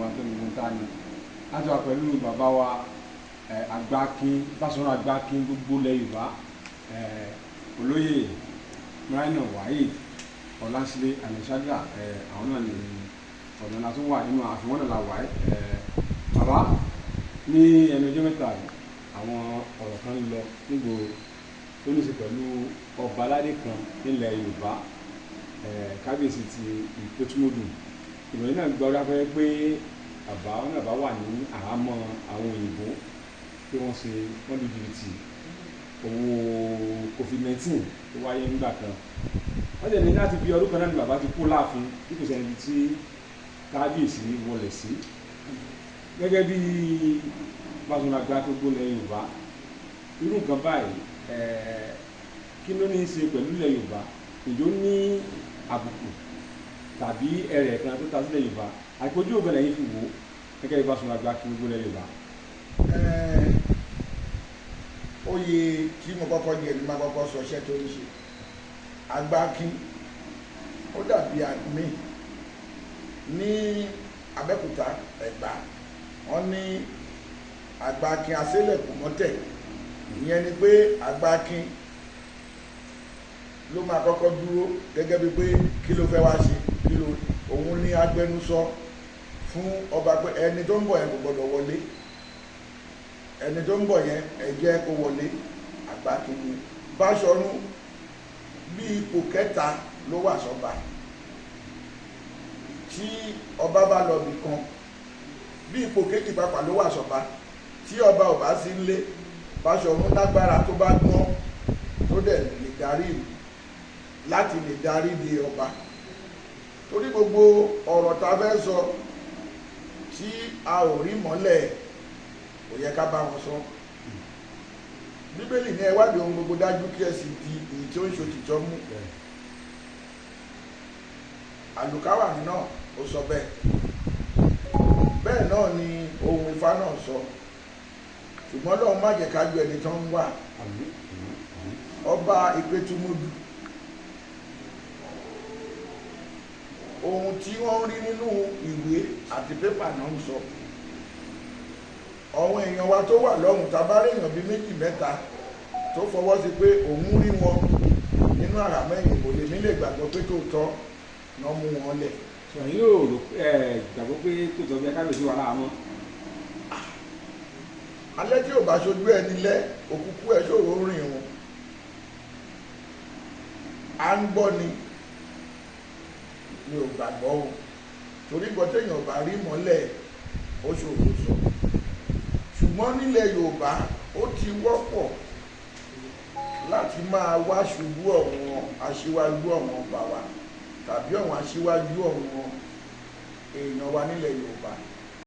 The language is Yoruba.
wa tó ní gbogbo tá a ní. A ti wà pẹ̀lú bàbá wa Àgbàkin Báṣọ̀run Àgbàkin gbogbo ilẹ̀ Yorùbá, olóyè Muraina Waheed Ọlásílẹ̀ Àlẹ́sàgà. Àwọn náà ní ọ̀nà la tún wà nínú ààfin wọn náà la wà. Bàbá, ní ẹnu ọjọ́ mẹ́ta yìí, àwọn ọ̀rọ̀ kan ń lọ nígboro tó ní í ṣe pẹ̀lú ọba aládé kan nílẹ̀ Yorùbá, kábíyèsí ti Ìpẹ́tùmọ́dù. Ìròyìn náà gba orí afẹ́fẹ́ pé bàbá wọn náà bá wà ní àhámọ́ àwọn òyìnbó, pé wọ́n ṣe wọ́n lu jìbìtì owó COVID-19 tó wáyé nígbà kan. Wọ́n jẹ́ ní láti bí ọdún kan náà ni bàbá ti kú láàfin, bí kò sẹ́ni tí kábíyèsí wọlé sí. Gẹ́gẹ́ bí Báṣọ̀run Àgbàkin gbogbo ilẹ̀ Yorùbá, irú nǹkan báyìí, kí ló ní í ṣe pẹ̀lú ilẹ̀ Yorùbá? Ìjọ ní àbùkù tàbí ẹrẹ̀ kan tó ta sílẹ̀ Yorùbá? Àìpọ́jú ògbẹ́ lẹ́yìn fi wò ó gẹ́gẹ́ bí Báṣọ̀run Àgbàkin gbogbo ilẹ̀ Yorùbá. Oyè tí mo kọ́kọ́ jẹ ni máa kọ́kọ́ sọ iṣẹ́ tó ń ṣe. Àgbàkin ó dàbí admin ní Abẹ́òkúta, Ẹ̀gbá. Wọ́n ní Àgbàkin asélẹ̀kùn mọ́tẹ̀. Ìyẹn ni pé Àgbàkin ló máa kọ́kọ́ dúró gẹ́gẹ́ bíi pé kí ló fẹ́ wá ṣe, kí ló òun ní agbẹnusọ fún ọba, pé ẹni tó ń bọ̀ yẹn kò gbọdọ̀ wọlé, ẹni tó ń bọ̀ yẹn, ẹ jẹ́ kó wọlé. Àgbàkin ni. Báṣọ̀run bí ipò kẹta ló wà sọ́ba. Tí ọba bá lọ bì kan, bí ipò kejì pàpà ló wà sọ́ba. Tí ọba ò bá sí nílé, Báṣọ̀run lágbára tó bá gbọ́n, tó dẹ̀ lè darí ìlú, láti lè darí di ọba. Torí gbogbo ọ̀rọ̀ tá a fẹ́ sọ tí a ò rí mọ́lẹ̀, kò yẹ ká bá wọn sọ. Bíbélì ní ẹ wádìí ohun gbogbo dájú, kí ẹ sì di èyí tí ó ń ṣòtítọ́ mú. Àlùkáwàní náà ó sọ bẹ́ẹ̀. Bẹ́ẹ̀ náà ni ohun Ifá náà sọ. Ṣùgbọ́n Ọlọ́run má jẹ́ ká ju ẹni tó ń wà. Àmín, àmín, àmín. Ọba Ìpẹ́tùmọ́dù, ohun tí wọ́n ń rí nínú ìwé àti pépà náà ń sọ. Àwọn èèyàn wa tó wà lọ́hùn, tá a bá rí èèyàn bíi méjì mẹ́ta tó fọwọ́ sí pé òun rí wọn nínú àràmọ́ ẹ̀yìn, kò lè mí lè gbàgbọ́ pé tòótọ́ náà mú wọn lẹ̀. Sọ yín yóò rò ẹ gbàgbọ́ pé tòótọ́ bí kábíyèsí wà láàmú? Alẹ́ tí ò bá ṣojú ẹni lẹ́, òkúkú ẹ̀ ṣòro rìn wọn. À ń gbọ́ ni, mi ò gbàgbọ́ o, torí gbọ́ téèyàn ò bá rí mọ́lẹ̀, ó ṣòro sọ. Ṣùgbọ́n nílẹ̀ Yorùbá, ó ti wọ́pọ̀ láti máa wá ṣubú ọ̀wọ́n aṣíwájú, ọ̀wọ́n ọba wa tàbí ọ̀wọ́n aṣíwájú, ọ̀wọ́n èèyàn wa nílẹ̀ Yorùbá.